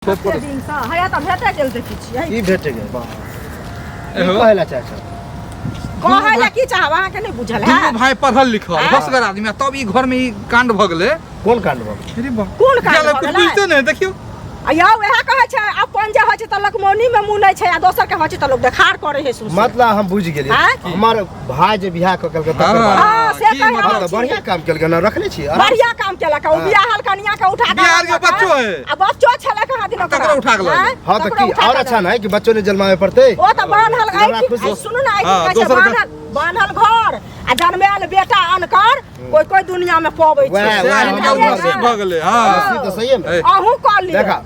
कते दिनसँ हया तऽ भेटे गेल देखै छियै। की भेटे गेल? वाह, की एहो। कहै लए चाहै छौ? कहै लए की चाहब, अहाँके नहि बुझल दुनू है? भाई पढ़ल लिखल आँय? होशगर आदमी, आ तब ई घर में ई कांड भऽ गेलै। कोन कांड भऽ गेल? अरे बाप। कोन कांड गेलै, भऽ कुछ गेलै? बुझते नहि, देखियौ। आ यौ, इएह कहै छै, अपन जे होइ छै तऽ लोक मौनी मे मुनै छै आ दोसर के होइ छै तऽ लोक देखार करै है सौंसे। मतलब हम बुझि गेलियै। आँय? हमर भाय जे बियाह कऽ केलकै तकर हाँ। बाद। हँ, से की कहि मतलब? हाँ, रहल तऽ छी। बढ़िया काम केलकै ने, रखने छी आराम से। बढ़िया काम केलक ओ। हाँ। बियाहल कनिया के उठा के बियाहल के आनलक, बच्चो है। आ बच्चो छलै कहाँ दिन ओकरा। तकरो उठा के लऽ आँय? गेल। हाँ, तऽ तकरो की उठा और के अच्छा लऽ नहीं कि बच्चो ने जन्मावे पड़तै? ओ तऽ बान्हल हमरा एहि खुशी- सुनू ने, एहि हाँ, कहै छै दोसर के- बान्हल बान्हल घर आ जनमायल बेटा अनकर कोई कोई दुनिया में पबै छै। वएह, से वएह, हिनका हमरा नसीब भऽ गेलै। हँ, नसीब तऽ सहिए मे। ए, अहूँ कऽ लिअ। देखा,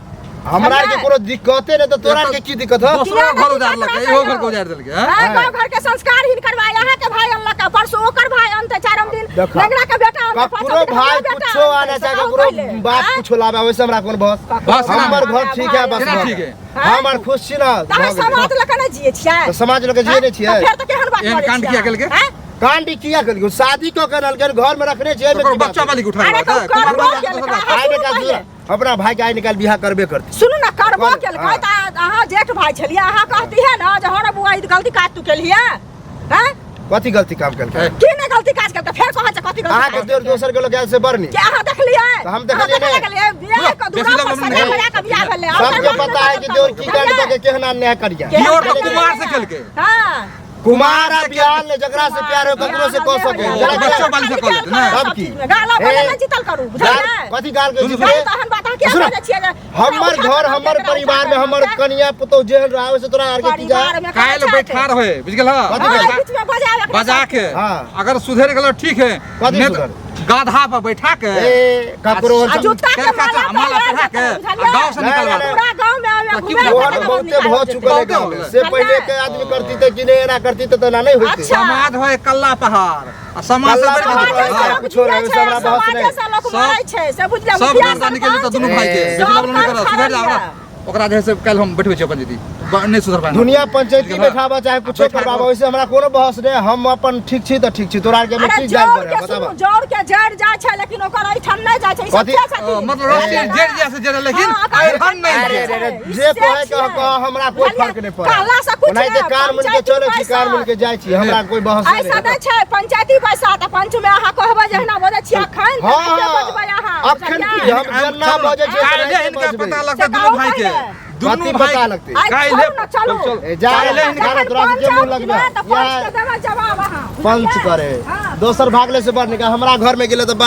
हमरा आरके कोनो दिक्कते नहि तऽ तोरा आरके की दिक्कत हो? दोसरो घर उजारलकै, इहो घर के उजारि देलकै। हँ? हाँ, गाँव घर के संस्कार हिनकर भाई, अहाँ के भाई अनलक, परसों ओकर भाई अनतै, चारम दिन देखा। नेंगरा के बेटा अनतै, पाँचम ककरो दिन भाई हमर बेटा कुछो अनतै, आने से चाहे कहू ककरो पहिले। बाप आँय? कुछो लावे, वैसे हमरा कोन बस। बस ना। हमर घर ठीक है, बस केना भऽ ठीक गेल। है? हमर खुश छी ना। तऽ अहाँ भऽ गेल। समाज लऽ कऽ नहि जियै छियै? तऽ समाज लऽ कऽ जियै नहि छियै? तऽ फेर तऽ केहन बात एहन करै कांड छियै किया अहाँ? केलकै? आँय? कांड किया केलकै? शादी कऽ के अनलकै, घर में रखने छियै, एहिमे ओकर की बात बच्चा है? वाली के उठा अरे लेलकै, तऽ करबो कुमार केलकै, दोसर बात। अहाँ आइ सुनू निकाल पहिले। अपना भाई के आइ निकाल बियाह करबे करतै। सुनू ने, करबो कर- केलकै हाँ। तऽ अहाँ जेठ भाई छलियै, अहाँ कहती है ने जे हँ रे बुआ, ई गलती काज तू केलियै हैं? कथी गलती काम केलकै? की नहि गलती काज केलकै? फेर कहै छै कथी गलती अहाँके काज देर केलकै? दोसर के लोग आयल से बड़ नीक। के अहाँ देखलियै? तऽ हम देखलियै अहाँ नहि। देखलियै? बियाह के बेसी दूरा पर लगन सगे नहि। भैया के बियाह भेलै। आओर सबके घर में पता है कि देवर की कांड कऽ के केहन अन्याय करिया। केहन दियोर तऽ अन्याय कुमार से केलकै। हाँ। कुमार आ बियाह ले जकरा से प्यार हो ककरो से कऽ सके। ओ जरा बच्चो बाली से कऽ लेतै ने। तब की? गाला ए, बला नहि जीतल करू, बुझलियै? कथी गाल के सुनू, जीतले? गाल तहन बात अहाँ किया सुनू, बजै छियै जे हमर घर हमर परिवार में हमर कनिया पुतोह जेहन रहे से तोरा आर के की जा? परिवार में कहाँ काल्हि छै? बैठार होय, बुझ गेल? कथी हाँ, बैठा? बीच में बजायब एकरा बजा सबके। के हाँ। अगर सुधर गेल ठीक है, कथी नहीं तो सुधर? गाधा पर बैठा के ए, ककरो आ जूता के केर माला काचा माला पहिरा पहिरा के देतै, आ बुझलियै? गाँव से नहीं, निकलवा नहीं, देबै। पूरा गाँव में आवे तऽ की घुमे बुझलियै? ओहन बहुते भऽ चुकल है गाँव में। से पहिले के आदमी करती तऽ कि नहि एना करती तऽ तेना नहि होइतै। अच्छा। समाज होय कल्ला पहाड़ आ समाज से कल्ला बढ़ि के पहाड़ दुनू रहै भाई। छै, कुछो रहै, ओहिसँ हमरा बहस नहि। समाजे से लोक सब- मरै छै, से बुझलियै? सब मुखिया गर्दा निकलि जेतौ सरपंच, दुनू भाई के। ए। बेसी लबल नहि सब करऽ, सुधरि जा ओकरा। ओकरा जे है से काल्हि हम बैठबै छी अपन दीदी, नहि सुधर पाएब। दुनिया पंचायती बैठाबऽ चाहे कुछो बैठा करबाबऽ, ओहिसे हमरा कोनो बहस नहि। हम अपन ठीक छी तऽ ठीक छी, तोरा आरके मे अरे की जाय जड़ पड़े के बताबऽ? सुनू, जड़ के जड़ जाइ छै लेकिन ओकर एहिठाम नहि जाइ छै। ई सब कथी? के छथिन? मतलब रस्सी बुझलियै जड़ ने? जाइ से जड़, लेकिन हाँ, अइरहन नहि अरे छै। रे रे, ई जे से कहै के छियै। कह, हमरा कोई बुझलियै? फर्क नहि पड़े। कहला से कुछ ओनाहिते नहि, कान मुनि के पंचायती चलै छी, कान मुनि के पैसा। जाइ छी, हमरा कोई बहस नहि। ऐसा नहि छै पंचायती पैसा तऽ पंच में अहाँ कहबै जहिना बजै छियै अखन हाँ, तऽ हाँ। बजबै अहाँ, अखन की बुझलियै? हम जेना बजै छियै काल्हे तेनाहिते हिनका बजबै। पता लगतै से दुनू कहू भाई के। पहिले। दुनू कथी भाई पता लगतै? आइ काल्हे छोड़ू ने, चलू। चल, ए, जा काल्हे हिनका जा जखन तोरा से पंच के मुँह आउत लगबे? ने, तऽ पंच या के देबै जवाब अहाँ, पंच बुझलियै? करे हाँ। दोसर भागले से बड़ निक, हमरा घर में गेले तऽ बड़